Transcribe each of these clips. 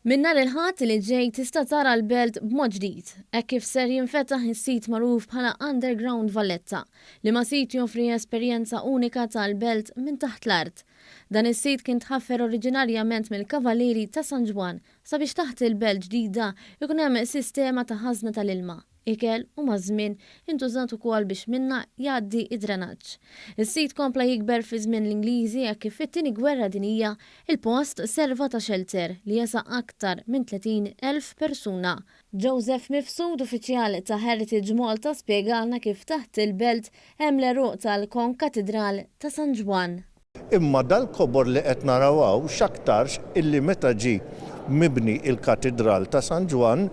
Minn nhar il-Ħadd li ġej tista' tara l-belt b'mod ġdid, hekk kif ser jinfetaħ is-sit magħruf bħala Underground Valletta, liema sit joffri esperjenza unika tal-belt minn taħt l-art. Dan is-sit kien tħaffer oriġinarjament mill-Kavalieri ta' San Ġwann sabiex taħt il-belt ġdida jkun hemm sistema ta' ħażna tal-ilma. ikel u maż-żmien intużat ukoll biex minnha jgħaddi d-drenaġġ. Is-sit kompla jikber fi żmien l-Ingliżi hekk kif fit-Tieni Gwerra Dinjija il-post serva ta' xelter li jesa' aktar minn 30,000 persuna. Joseph Mifsud, uffiċjal ta' Heritage Malta spjegalna kif taħt il-belt hemm l-għeruq tal-Konkatidral ta' San Ġwann. Imma dal-kobor li qed naraw hawn x'aktarx illi meta ġie mibni il-Katidral ta' San Ġwann,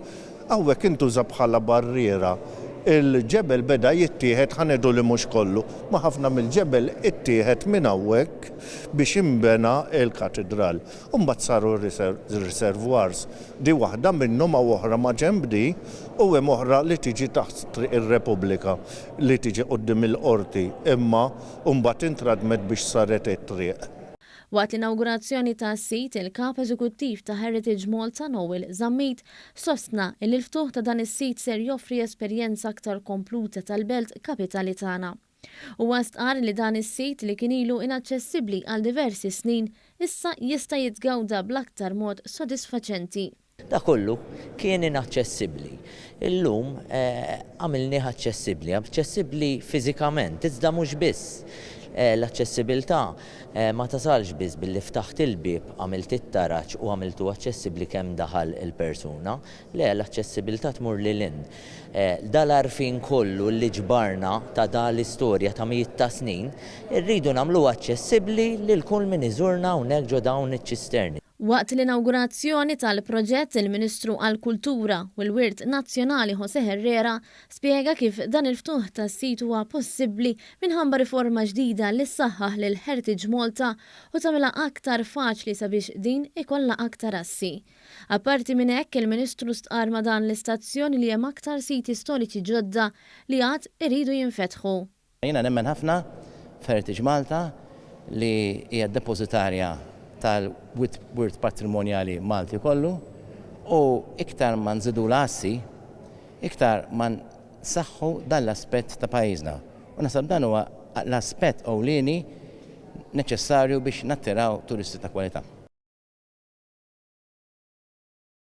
hawnhekk intuża bħala barriera. Il-ġebel beda jittieħed, ħa ngħidu li mhux kollu, ma ħafna mill-ġebel ittieħed minn hawnhekk biex inbena l-katidral. U mbagħad saru r-reservoirs. Di waħda minnhom hawn oħra maġenb di u hemm oħra li tiġi taħt Triq ir-Repubblika li tiġi quddiem il-Qorti imma u mbagħad intradmet biex saret it-triq. Waqt l-inawgurazzjoni tas-sit, il-Kap Eżekuttiv ta' Heritage Malta Noel Zammit sostna illi l-ftuħ ta' dan is-sit ser joffri esperjenza aktar kompluta tal-belt kapitali tagħna. Huwa stqarr li dan is-sit li kien ilu inaċċessibbli għal diversi snin issa jista' jitgawda bl-aktar mod sodisfaċenti. Dak kollu kien inaċċessibbli. Illum għamilnieh aċċessibbli, aċċessibbli fiżikament, iżda mhux biss. L-aċċessibilità ma tasalx biss billi ftaħt il-bieb, għamilt it-taraġ u għamiltu aċċessibbli kemm daħal il-persuna. Le, l-aċċessibilità tmur lil hinn. Dal-għarfien kollu li ġbarna ta' dal-istorja ta' mijiet ta' snin, irridu nagħmluha aċċessibbli lil kull min iżurna hawnhekk ġo dawn iċ-ċisterni. Waqt l-inawgurazzjoni tal-proġett, il-Ministru għall-Kultura u l-Wirt Nazzjonali José Herrera spjega kif dan il-ftuħ tas-sit huwa possibbli minħabba riforma ġdida li ssaħħaħ lil Heritage Malta u tagħmilha aktar faċli sabiex din ikollha aktar assi. Apparti minn hekk, il-Ministru stqarr ma' dan l-istazzjon li hemm aktar siti storiċi ġodda li għad iridu jinfetħu. Jiena nemmen ħafna f'Heritage Malta li hija d-depożitarja tal-wirt patrimonjali Malti kollu u iktar ma nżidulha assi, iktar ma nsaħħu dan l-aspett ta' pajjiżna. U naħseb dan huwa l-aspett ewlieni neċessarju biex nattiraw turisti ta' kwalità.